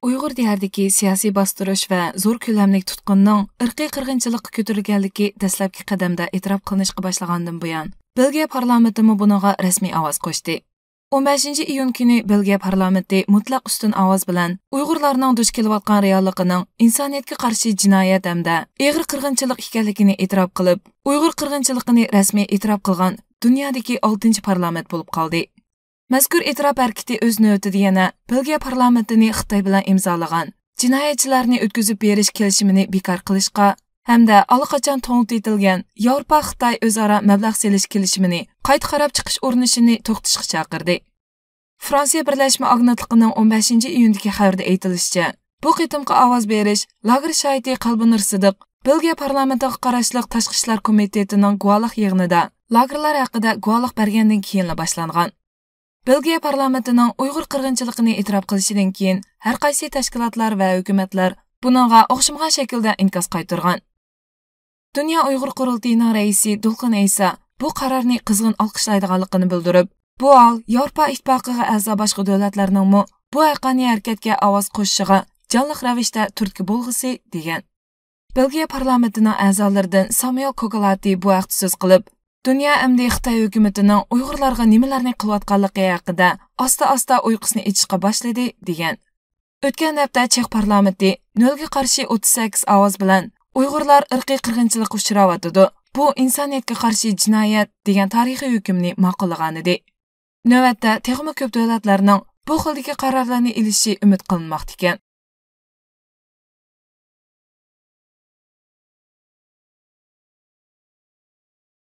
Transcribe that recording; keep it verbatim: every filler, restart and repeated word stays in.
ئۇيغۇر دىيارىدىكى سىياسىي باستۇرۇش ۋە زور كۆلەملىك تۇتقۇننىڭ ئىرقىي قىرغىنچىلىققا كۆتۈرۈلگەنلىكى دەسلەپكى قەدەمدە ئېتىراپ قىلىنىشقا باشلىغاندىن بۇيان، بېلگىيە پارلامېنتىمۇ بۇنىڭغا رەسمىي ئاۋاز قوشتى. ئون بەشىنچى ئىيۇن كۈنى بېلگىيە پارلامېنتى مۇتلەق ئۈستۈن ئاۋاز بىلەن ئۇيغۇرلارنىڭ دۇچ كېلىۋاتقان رېئاللىقىنىڭ ئىنسانىيەتكە قارشى جىنايەت ھەمدە ئېغىر قىرغىنچىلىق ئىكەنلىكىنى ئېتىراپ قىلىپ، ئۇيغۇر قىرغىنچىلىقىنى رەسمىي ئېتىراپ قىلغان دۇنيادىكى ئالتىنچى پارلامېنت بولۇپ قالدى. مەزكۇر ئېتىراپ ھەرىكىتى ئۆز نۆۋىتىدە يەنە بېلگىيە پارلامېنتىنى خىتاي بىلەن ئىمزالىغان جىنايەتچىلەرنى ئۆتكۈزۈپ بېرىش كېلىشىمىنى بىكار قىلىشقا ھەمدە ئاللىقاچان توڭلىتىۋېتىلگەن ياۋروپا خىتاي ئۆزئارا مەبلەغ سېلىش كېلىشىمىنى قايتا قاراپ چىقىش ئۇرۇنۇشىنى توختىتىشقا چاقىردى. فرانسىيە بىرلەشمە ئاگېنتلىقىنىڭ ئون بەشىنچى ئىيۇندىكى خەۋىرىدە ئېيتىلىشىچە، بۇ قېتىمقى ئاۋاز بېرىش لاگېر شاھىتى قەلبىنۇر سىدىق بېلگىيە پارلامېنتىغا قاراشلىق تاشقى ئىشلار كومىتېتىنىڭ گۇۋاھلىق يىغىنىدا لاگېرلار ھەققىدە گۇۋاھلىق بەرگەندىن كېيىنلا باشلانغان. بېلگىيە پارلامېنتىنىڭ ئۇيغۇر قىرغىنچىلىقىنى ئېتىراپ قىلىشىدىن كېيىن، ھەرقايسى تەشكىلاتلار ۋە ھۆكۈمەتلەر بۇنىڭغا ئوخشىمىغان شەكىلدە ئىنكاس قايتۇرغان. دۇنيا ئۇيغۇر قۇرۇلتىيىنىڭ رەئىسى دولقۇن ئەيسا بۇ قارارنى قىزغىن ئالقىشلايدىغانلىقىنى بىلدۈرۈپ، بۇ ھال ياۋروپا ئىتتىپاقىغا ئەزا باشقا دۆلەتلەرنىڭمۇ بۇ ھەققانىي ھەرىكەتكە ئاۋاز قوشۇشىغا جانلىق رەۋىشتە تۈرتكە بولغۇسى، دېگەن. بېلگىيە پارلامېنتىنىڭ ئەزالىرىدىن سامۇئېل كوكلاتى بۇ ھەقتە سۆز قىلىپ، دۇنيا ئەمدى خىتاي ھۆكۈمىتىنىڭ ئۇيغۇرلارغا نېمىلەرنى قىلىۋاتقانلىقى ھەققىدە ئاستا-ئاستا ئۇيقۇسىنى ئېچىشقا باشلىدى، دېگەن. ئۆتكەن ھەپتە چېخ پارلامېنتى نۆلگە قارشى ئوتتۇز سەككىز ئاۋاز بىلەن ئۇيغۇرلار ئىرقىي قىرغىنچىلىققا ئۇچراۋاتىدۇ، بۇ ئىنسانىيەتكە قارشى جىنايەت، دېگەن تارىخىي ھۆكۈمنى ماقۇللىغانىدى. نۆۋەتتە تېخىمۇ كۆپ دۆلەتلەرنىڭ بۇ خىلدىكى قارارلارنى ئېلىشى ئۈمىد قىلىنماقتا ئىكەن.